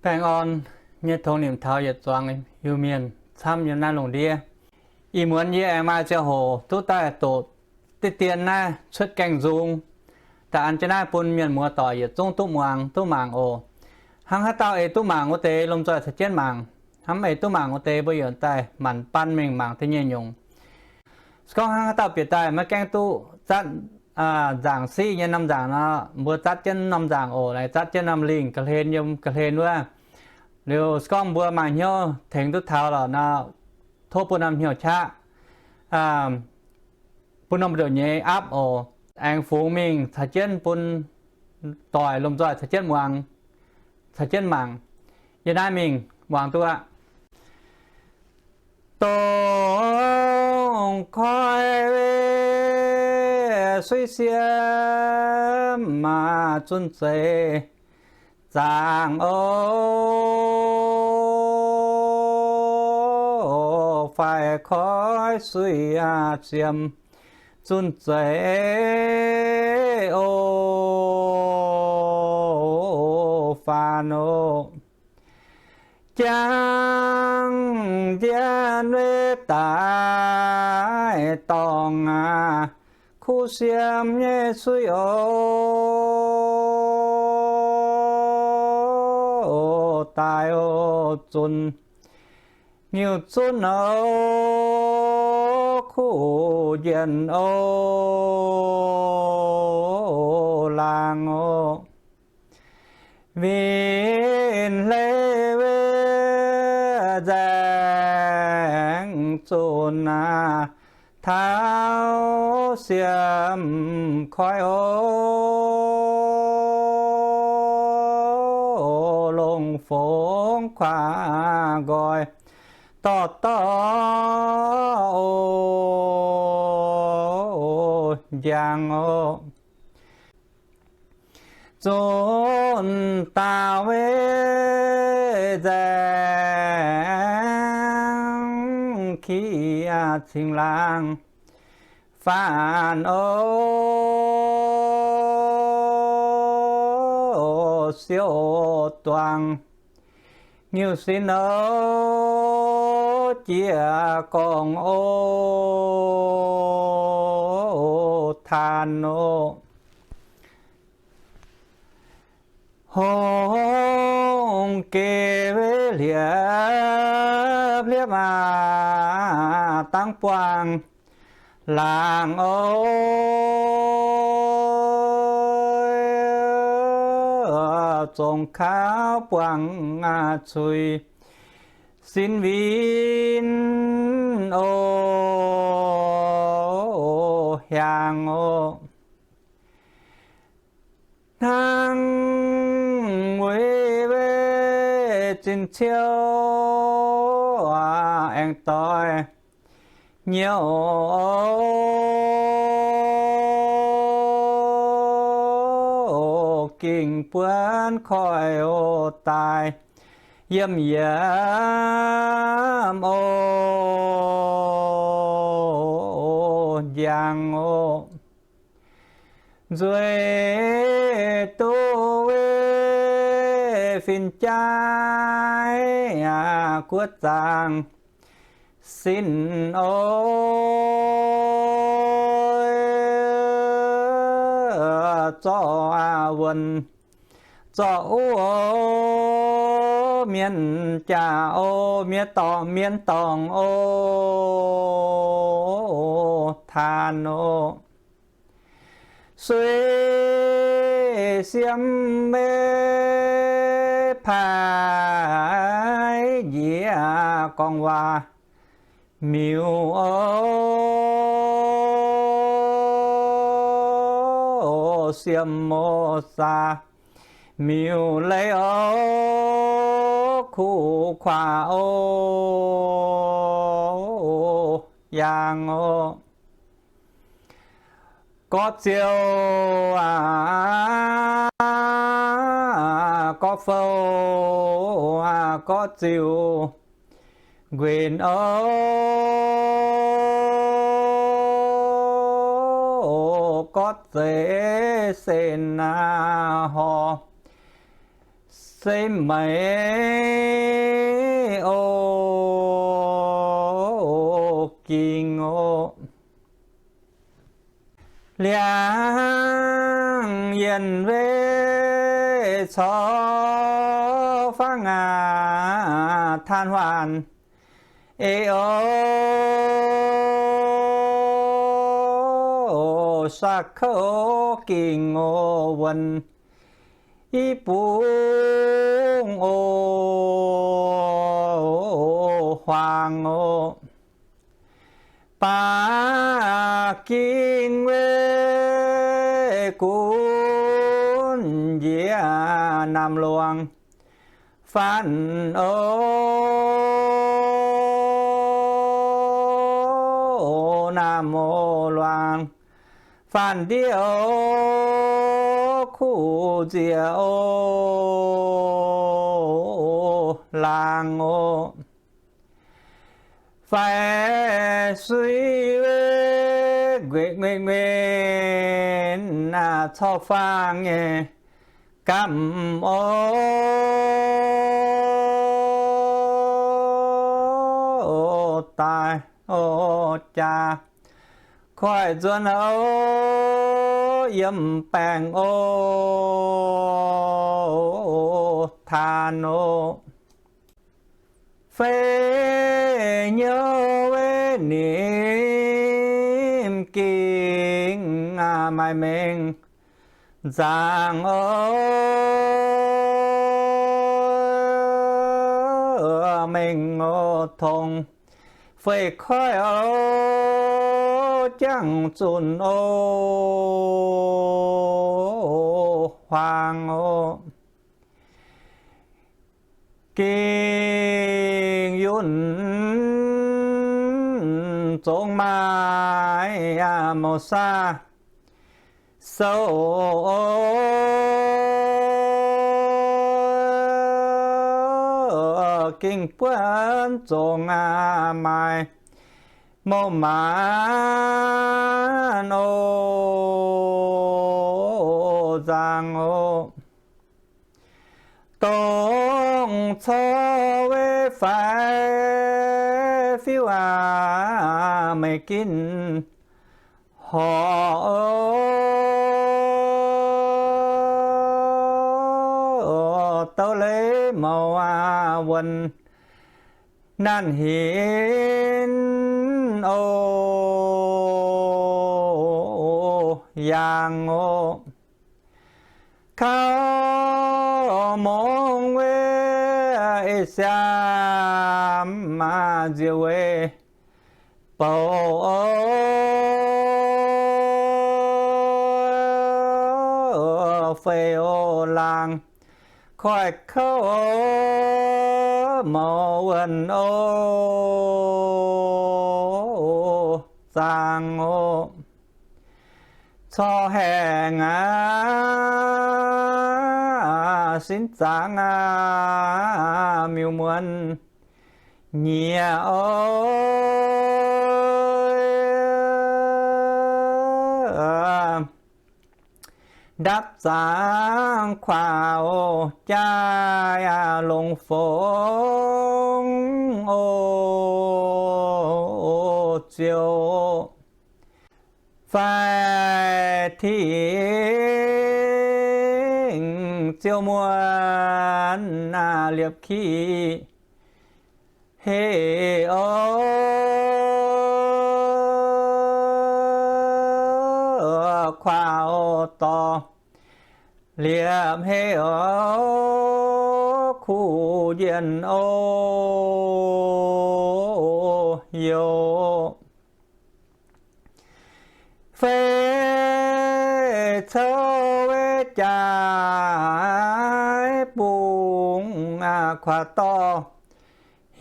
Baengh orn nyei tongx nimc taux yietc zuangx Iu-Mienh camv yiem naaiv lungh ndiev. Ih muonz yie aengx maaih ziangh hoc duqv daaih doqc diqv dien naaiv cuotv gaengh nzung, daaih an jienv naaiv bun mienh muoz doic yietc zungv duqv muangx duqv mangc oc. Hnangv haaix dauh eix duqv mangc wuov deix lomh nzoih caux jienv mangc. Hnamv eix duqv mangc wuov deix mbuo yaac daaih manc ban mengh mangc da'nyeic nyungc. Se gorngv hnangv haaix dauh bieqc daaih maiv gaengh duqv zatv nzaangc siqv nyei norm nzaangc nor, mbuo zatv jienv norm nzaangc oc, laengz zatv jienv norm lingh ga'hlen yiem ga'hlen wuov. Liuz se gorngv mbuo maaih hnyouv tengx duqv taux lorqc nor, tov bun norm hnyouv qaqv bun norm mbu'ndongx nyei aapv oc. Aengx fungx mingh caux jienv bun doic lomh nzoih caux jienv muangx, caux jienv mangc. Yie naaiv mingh muangx duqv aqv. Dongh koi suiv siem maah, zunh zeiz zaangc oc. Faix koi suiv siem zunh zeiz oc, faanv oc. Jangx nziex weic daaih dorngc aqv, kuv siem nyei suiv oc, daaih oc, zunc ngiuh zunv oc, kuv njien oc, laangh oc. Winh hlei weic nzaeng zunc aac, taux siem koi oc, longc fongx kuaaiv nqoi dorh dorh oc, njang oc. Zunc dauh weic nzaeng qiex cingx laangh faanv oc, siouc duangh ngiuh sin oc, jiex gorngv oc, taan oc. Hongh geh weic hliepv hliepv aac, dangv buangh laangz oc, zongc kaux buangh cuix sin win oc, hiaangx oc. Hnangv muic weic zinh ciouv aengx doix nyouv oc, gingh buonv koiv oc, daaih yiem yiem oc, njang oc. Nzueic duqv weic fin-jaaix aac, guoqv zaangc sin oc, zorqv wuonh zorqv uv oc, mienh jaax oc, mienh dorngc, mienh dorngc oc, taan oc. Suiv siem meiv paaix njiec gorngv waac miuc oc, siem oc, saax miuc leiz oc, kuv kuaax oc, yaangh oc. Gorqv ziouc aac, gorqv fou aac, gorqv ziouc nquenc oc, gorqv zeiz sen aac, horc zeiv meix o, gingx o. Liangx yienh wei corc fangx aa, taan huaanc ei o, saax kouv gingx o, wuonx i bung o, huaang o. Baac gingx wei gunv njiec naamh luangc faanv o, naamh o luangc faanv ndiev o, kuv nziex o, laangz o. Fai suiv wei ngueic ngueic ngueic, corc faang nyei gamh o, daaih o, jaax koiv nzuonx o, yiem baengc o, taan o. Fei nyouv wei nimc gingx maaih mengh nzaangc o, mengh o tong. Fei koiv o, jangx zunc o, huaang o. Gingx yunh zongx maaih mouc saah sou, gingx buonv zongx maaih mouc maanc o, nzaangc o. Dongh corc wei faix fiuv aac, meih ginv horc douv leiz mouz aac, wuonx naanh hinv o, yaangh o. Kauv mungz wei ei siaam nziex wei bouc o, fei o laangh koiv kouv o, mouz wuonh o, zaangc o. Corc haengh aqv, sin zaangc aqv, miuc-muonz nyieqc o. Ndapv zaangc kuaax o, jaaix longc fongx o, ziouc fai tengx ziouc muonc liepc kiv heh o, kuaax o, dorh liepc heh o, kuv njien o, youc fei cou wei jaaix bung kuaax dorh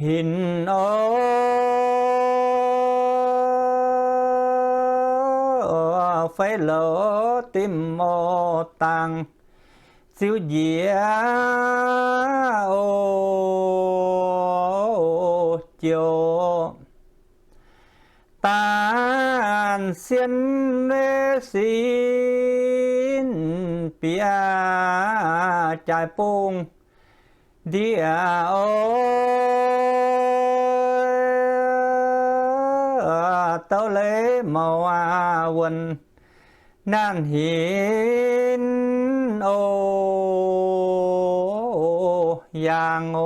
hinc o, fei louc dimh o, dangh ziux njiec o, jouc daanh sien wei sin bieqc jaaix bung ndiev o, douv leiz mouz wuonh naanh hinv o, yaangh o,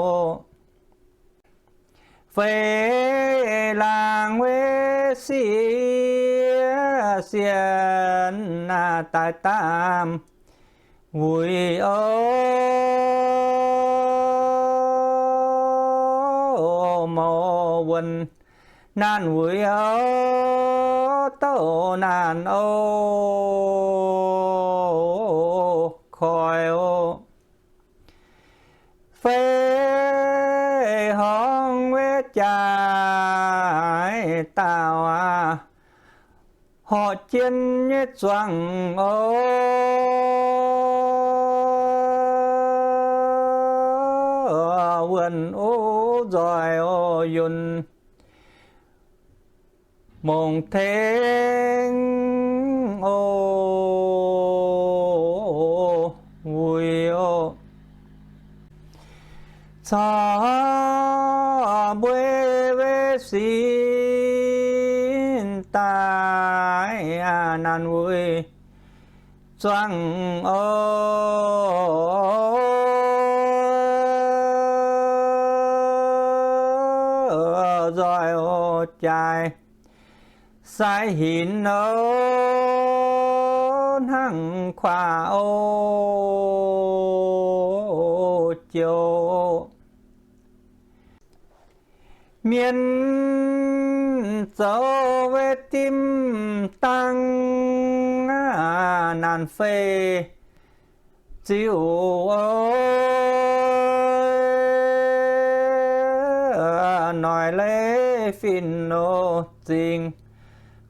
feix laangz weic sieqv sienh daaih daamh wuic o, mouz wuonh naanh wuic o, douv naanh o, koi o, feix horngz weic jaaix dauh aqv, horqc jienv nyei zuangx o, wuonh o, nzoih o, yunh mongc tengx o, wuic o, corc mbuo weic sin daaih naanh wuic zuangx o, nzoih o, jaaix sai hinc o, hnangv kuaaiv o, jouv mienh zoux weic dimv dangh naanh feix ziuh o, noic leiz fin o, zingh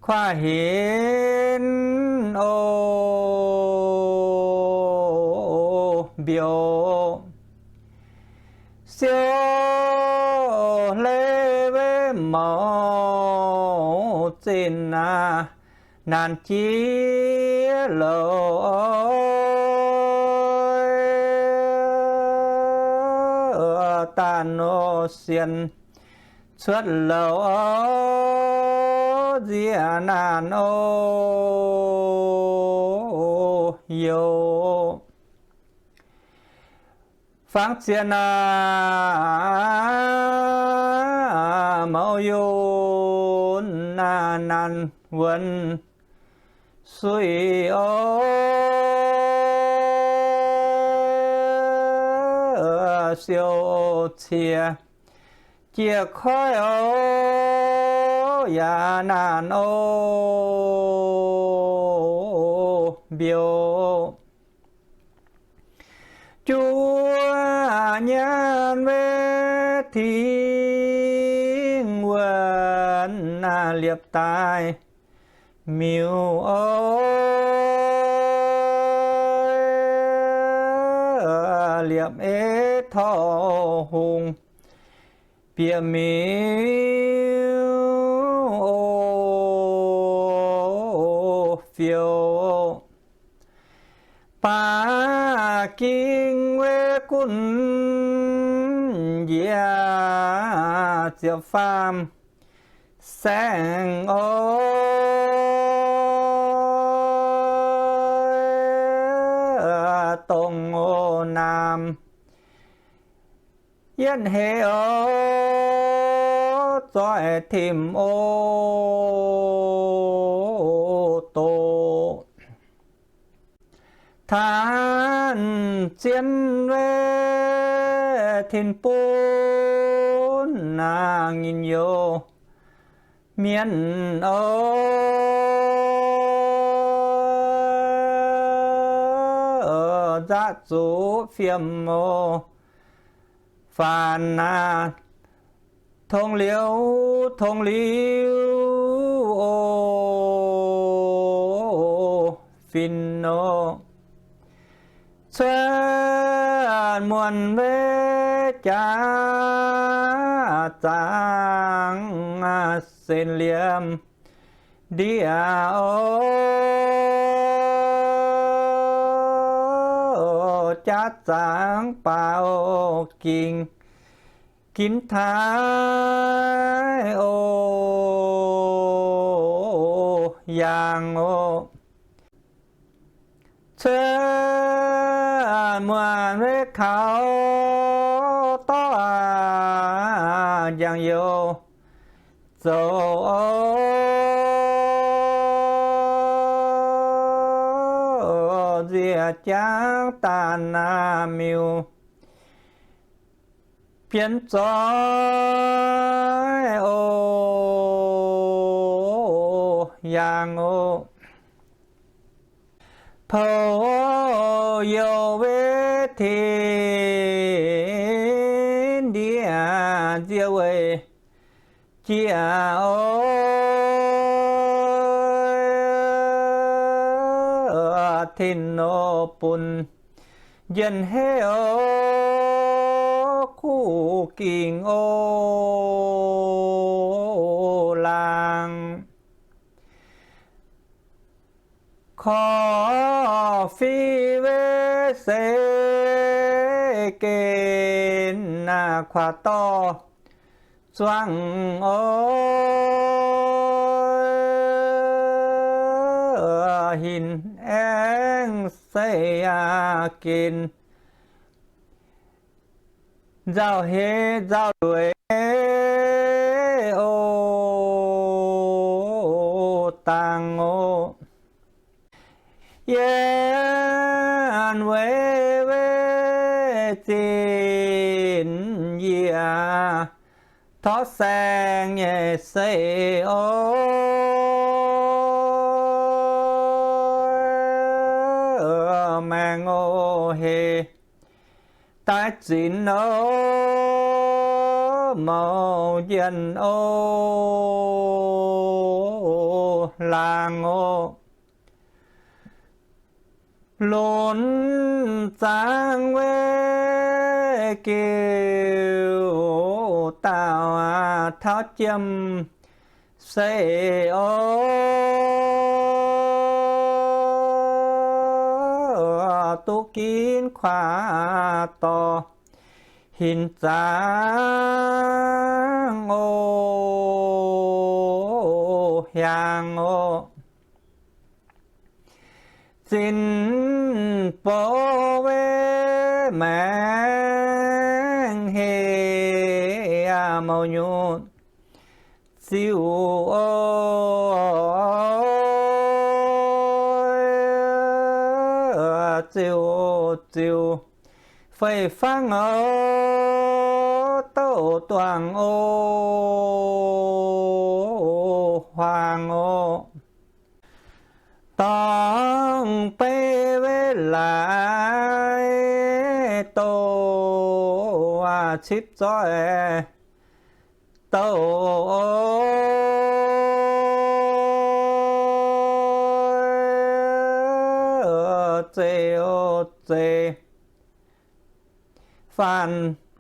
kuaaiv hinc o, mbiouh siou leiz weic mouc zinh aac, naanh jiex louc daanh o, sienx cuotv louc nziex naanh o, youh fangx ziex aac, mouz yunh naanh wuonx suiv o, siou ciex jiex koiv o, yaac naanh o, mbiouh juov nyaanh weic tingx wuonh liepc daaih miuc o, liepc eiv torv hungh bieqc miuc o, fiou baac ging weic gunv njiec ziepc faam saeng o, dongh o naamh yietv hei o, zoih timv o, doqc taanv zien weic tin-bun naaiv nginh youh mienh o, nzaqv zuqc fiem o, faanx aac, tong liuz tong liuz o, fin o, cuotv muonc weic jaax zaangc sen liemh ndiev o, jaav zaangc baac oc, gingx ginv taaix oc, yangh oc. Cuotv muonc wetv kaux dorv njang-youh zoux oc, nziec jangv daaih naaiv miuc bienv zoih oc, yangh oc. Pou youh wetv tin ndiev nzie weic jiex oc, tin oc bun njien-heiv oc, kuv gingx oc laangz. Korv fiv wetv seix gen kuaax dorh zuangx oc, hinc aengv seix gen nzauh heix nzauh ndueic oc, dangx oc. Yiem weic wetv zinh yiec torv saeng nyei seix oc, maengx oc hec daaih zinx oc, mouc njien oc laangz oc. Lunx zaangv wetv giuv dauh taux jiem seix oc, duqv ginv kuaax dorh hinc zaangv oc, hiaangx oc. Zinx bouc wetv maengx hec mouc nyutc ziux oc, ziux ziux fei fangv oc, douc duangc oc, huaang oc. Dorngx beiv wetv laaix douc cipv zoih douc oc, zeiz oc zeiz. Faanh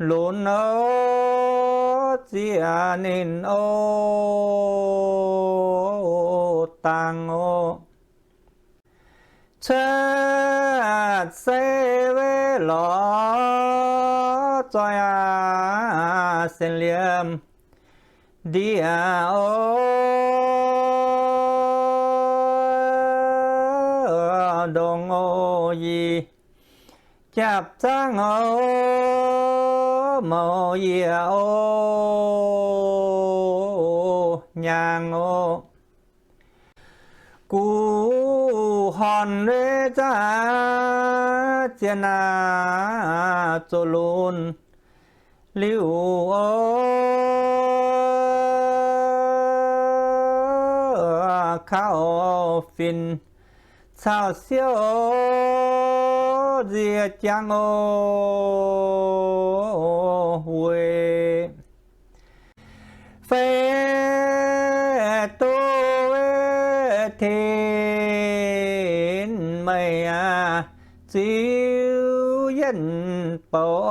lunx oc, ziex ninh oc, dangx oc. Cuotv seix wetv lorz zoih aqv, sienx liemh ndiev oc, ndongc oc yie japv zaangv oc, mouc yiec oc, nyaangx oc. Guv horn wetv zaqv zien aqv, zoux lunx liuz oc, kauv fin caux siouv nzie jangv oc, weic fei duqv wetv tin meih aqv, ziux yienh bouc oc,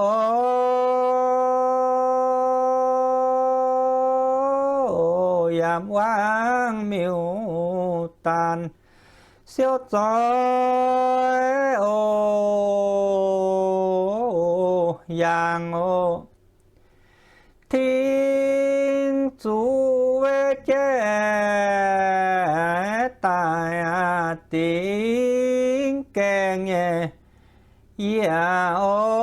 yaac wangv miuc-daanh siouv zoih oc. yaangh oc. Ting zuqc wuov jaiv daaih dingc gaengh nyei yie oc.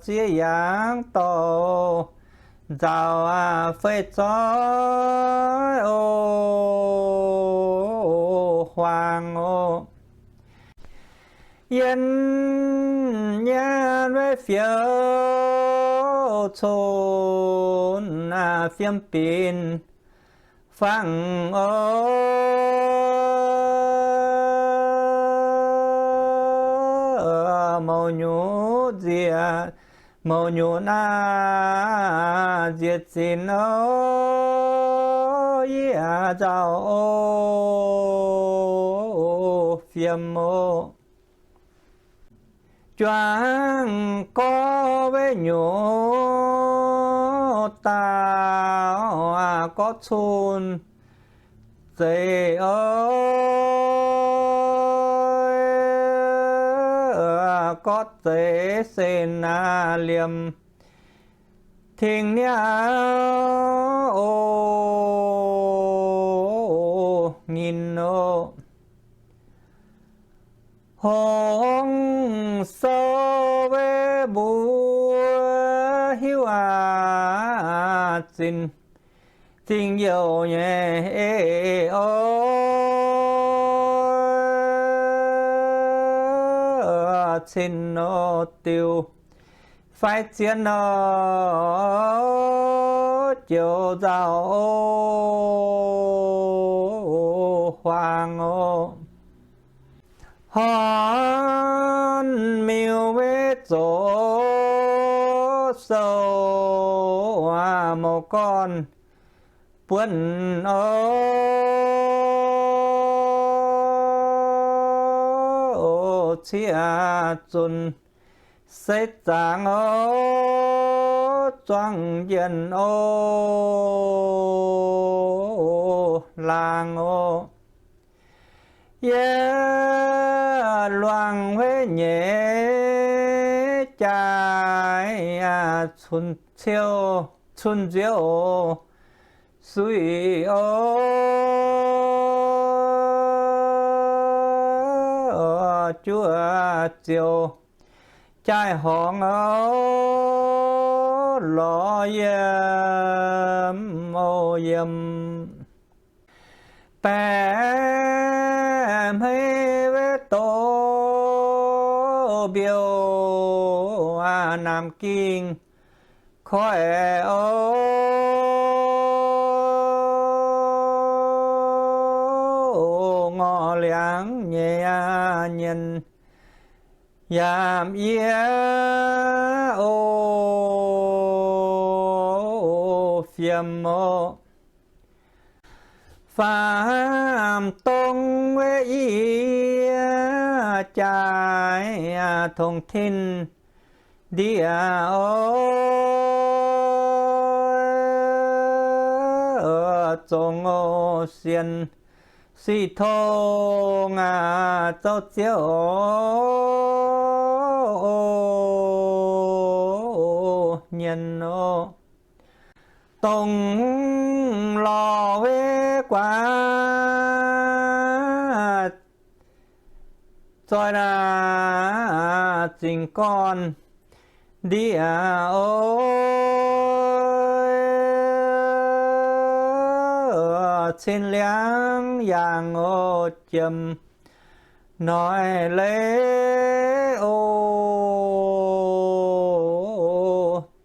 Ziex yaangh dorh nzauc fei zoih oc, huaang oc. Yiem nyaanh wuov fiouv cun fiem binc fangx oc, mouz nyuc nziex, mouz nyuc naaiv nziex zinx oc, yie nzauc oc, fiem oc. Juangc gorx wuov nyuc dauh gorx cun zeiz oc, gorx zeiz se naaiv liemh tengx niaa oc, nyinh oc. Hongx sou wuov mbuo hiuv aac, zinh, zinh youh nyei ei oc, cin nor diuh fai zien nor joux nzauh oc, huaang oc. Horn miuc wuov zoux sou mouz gorn buonv oc, ciev zunc seix zaangc oc, zuangx njien oc, laangz oc. Yie luangh hueiv nyeic jaaix, cun nziouv suiv oc, juov ziouc jaaix-horngz oc, lorz yiem oc, yiem. Baeqc hmei wuov douz mbiouh, naamh ging koiv oc, ngorc liangx nyei nyienz yaac yie oc, fiem oc. Faam dongh wuov yie jaaix tongx tin ndie oc, zongx oc, sienx sic tong zouv ziouv oc, nyienz oc. Dongh lorz wuov guaax zoih naaic zingh gorn ndie oc, cin liangv yaangh oc, jiem noic leiz oc,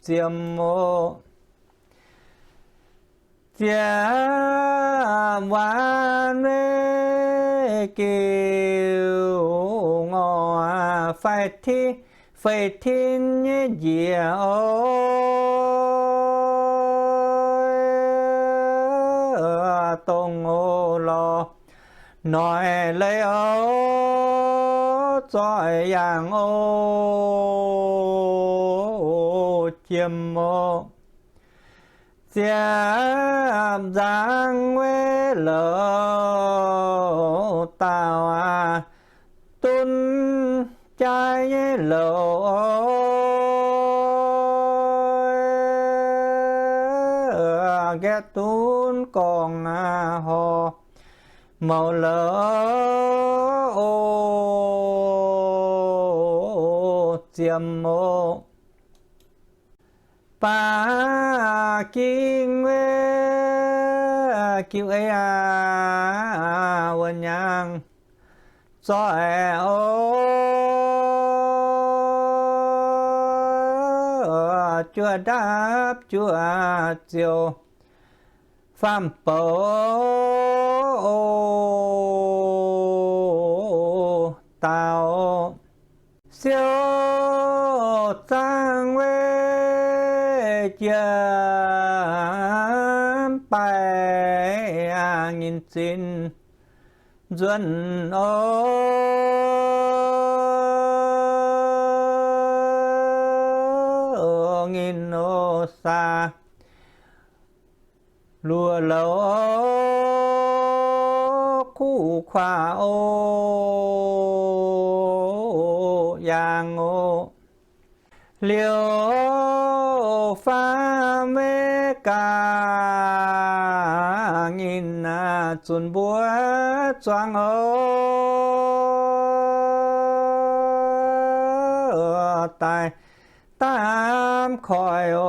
ziem oc. Ziepc waanc meiv giuv ngorc fai tin, fei tin nyei njiec oc, dongh oc lorz noic leiz oc, zoih yaangh oc, jiem oc. Ziepc nzangc wuov louc dauh aac, dunv gorngv aqv, horc mouc louc o, ziemx o. Baac Ging Wei jiu ei aqv, wuov nyaang zoih o, juov ndapv juov ziouc faam-bouc o, daaux siou zaangv weic jiem baeqc nyinh zinh nzuonx o, nginh o, saa luoqc louc kuv kuaax o, yaangh o. Liouh faam weic gaax nyinh zunc mbuo zuangx o, daaih daamv koiv o,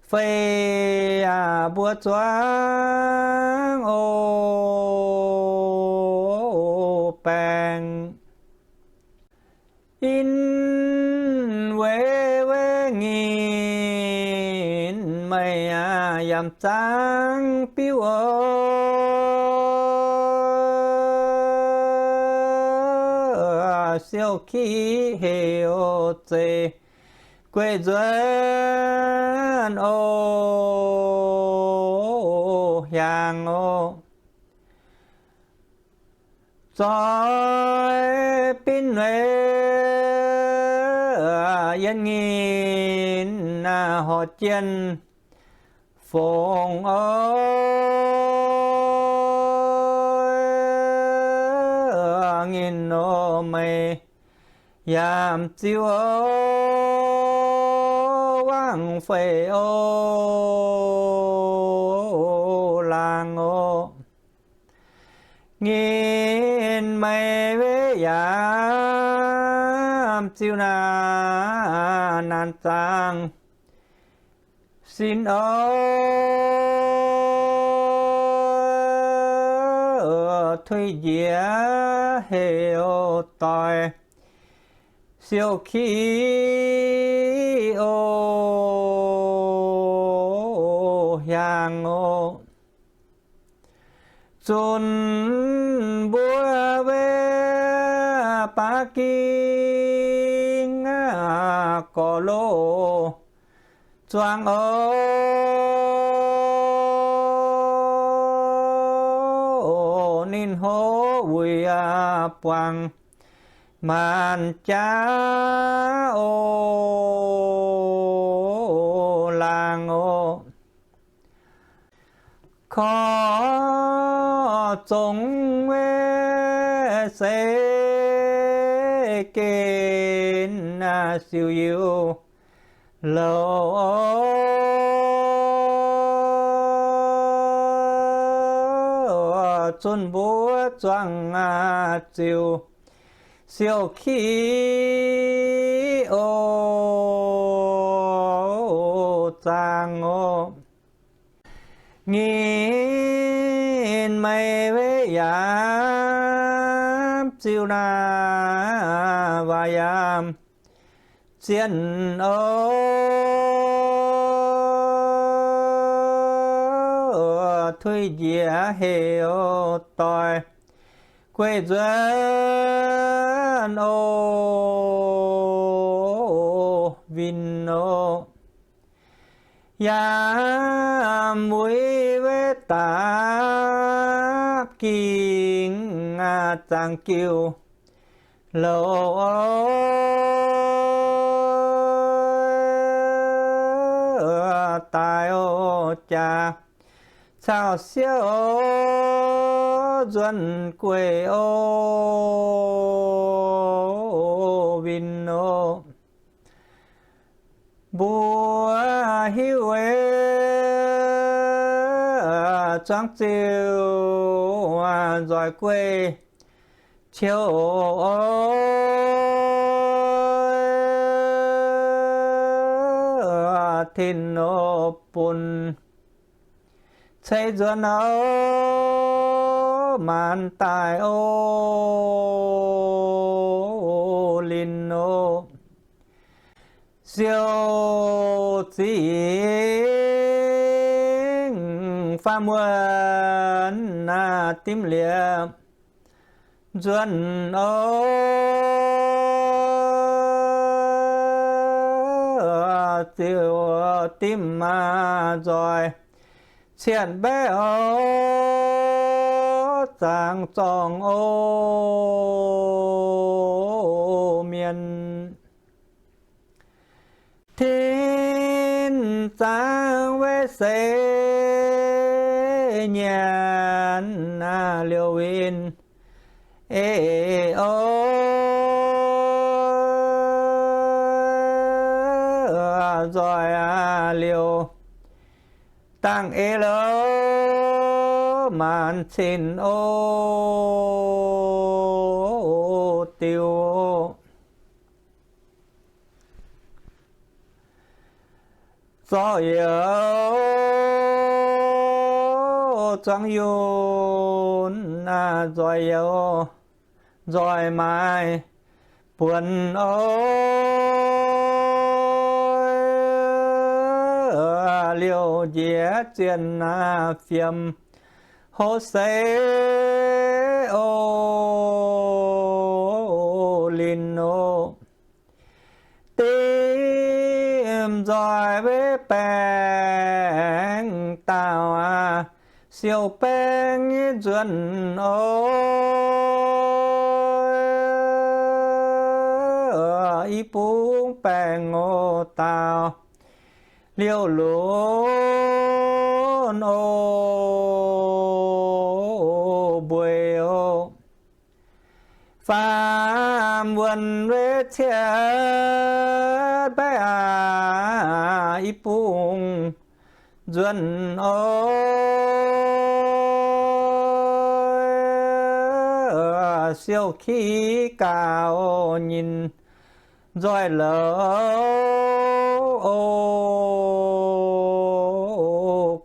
feix yaac mbuo zuangx o, baengc in weic weic nyinh meih aac, yaac zaangv biuv o, siou kiv hec o, zeiz gueiv nzuonx o, hiaangx o. Zoih binv weic yienh nyinh horc jienh fongc o, nginh o, meih yaac ziux o, wangv feix o, laangz o. Nyinh meih weic yaac ziux naanc, naanc zaangc sin o, tuix njiec hec o, doix siou kiv o, hiaangx o. Zunc mbuo weic baav Ging gorx-loh zuangx o, ninh hlo wuic buangh maanc jaax o, laangz o. Korv zongx weic seix gen siouc yiu louc o, zunh mbuo zuangx ziux siou kiv o, zaangc o. Nyinh meih weic yaac ziux naaiv waac yaac zienh o, tuix njiec hec o, doix gueiv nzuonx o, winh o. Yaac muic weic dapv Ging zaangc jiu louc o, daaih o, jaax caux siou nzuonx gueiv o, winh o. Mbuo hiuv weic zuangx ziuc nzoih guei ciouv tin nor bun ceix nzuonx oc, maanc daaih oc, linh oc. Siou zingh faam wuonh dimv liepc nzuonx oc, ziouc dimv maah nzoih cietv mbaeqv oc, zaangc zorngh oc, mienh tin zaangc weic seix nyanc liouc winh ei oc, nzoih aqv liouc dangh ei loh maanc cin oc, diuh zorqv youc zuangx yunh nzoih youc nzoih maaiz buonc oc, liouc njiec zienh fiem hov seix oc, linh oc. Dimv nzoih weic baengc dauh aqv, siou baeng nyei nzuonx oc, i bungx baengc oc dauh liouc lunx oc, mbueiz oc. Faam wuonh weic cietv mbaeqv aqv, i bungx nzuonx oc, siou ki gaax oc, nyinh nzoih louc oc,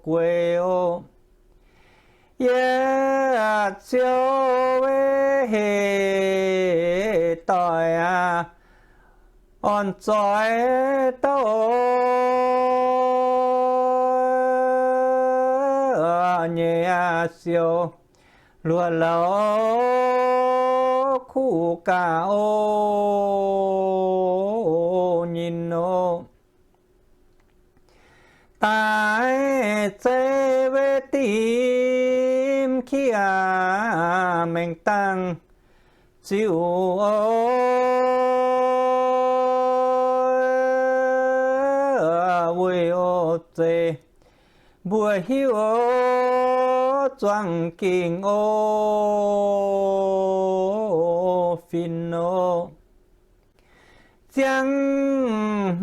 guei oc. Yie ziouc weic heh doic aqv, orn zoih douc nyei aqv, siou luoqc louc kuv gaax oc, nyinh oc. Daaih zeiv weic dimv kiv aqv, mengh dangh ziuc oc, weic oc zeiz mbuo hiuv oc, zuangx gengh oc, fin oc. Ziangh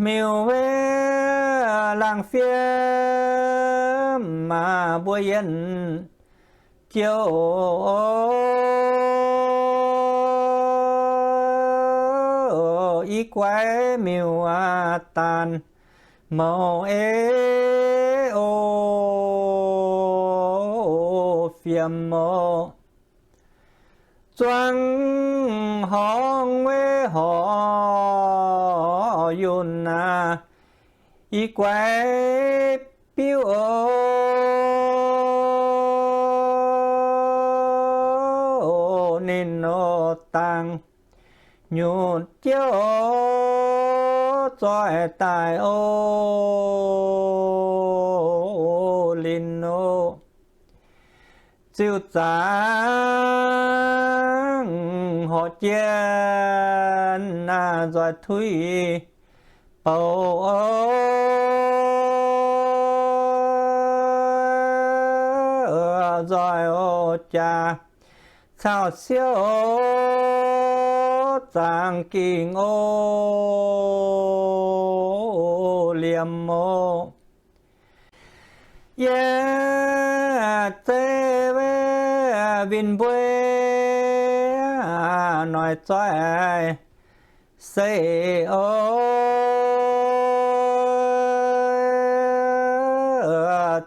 miuc weic laangz fiem maah, mbuo yienh jouh oc, i guaix miuc aqv, daanh mouc ei oc, fiem oc. Zuangx horngz weic horc yunh aqv, i guaix biuv oc, ninh oc dangh nyutc jiouv oc, zoih daaih oc, linh oc. Ziuc zaangc horc jien naaiv nzoih tuix bouc oc, nzoih oc jaax caux siouv oc, zaangc gingh oc, liemh oc. Yie Zeiv win mbuo noic zoih se o,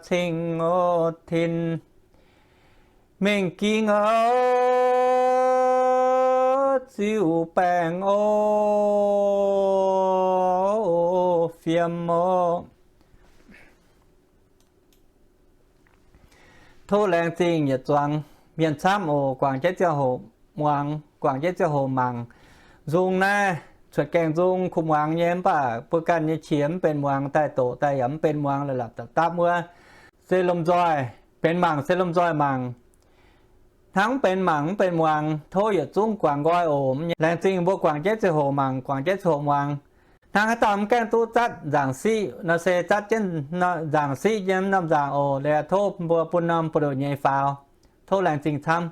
cing o tin, mingh ging o, ziux baengh o, fiem o. Tov laengz zingh yietc zuangx mienh camv oc. Guangc jienv ziangh hoc muangx, guangc jienv ziangh hoc mangc. Nzung naaiv cuotv gaengh nzung kuh muangx nyei, mv baac mbuo ganh nyei qiex mv benx muangx, daaih doqc daaih yaac mv benx muangx, la'lapc dapv dapv wuov. Se lomh nzoih benx mangc, se lomh nzoih mangc. Hnangv mv benx mangc mv benx muangx, tov yietc zungv guangc nqoi oc. Laengz zingh mbuo guangc jienv ziangh hoc mangc, guangc jienv ziangh hoc muangx. Hnangv haaix dauh mv gaengh duqv zatv nzaangc siqv nor, se zatv jienv nzaangc siqv nyei norm nzaangc oc. Liuz tov mbuo bun norm buoz-ndoqv nyei faaux. Tov laengz zingh camv.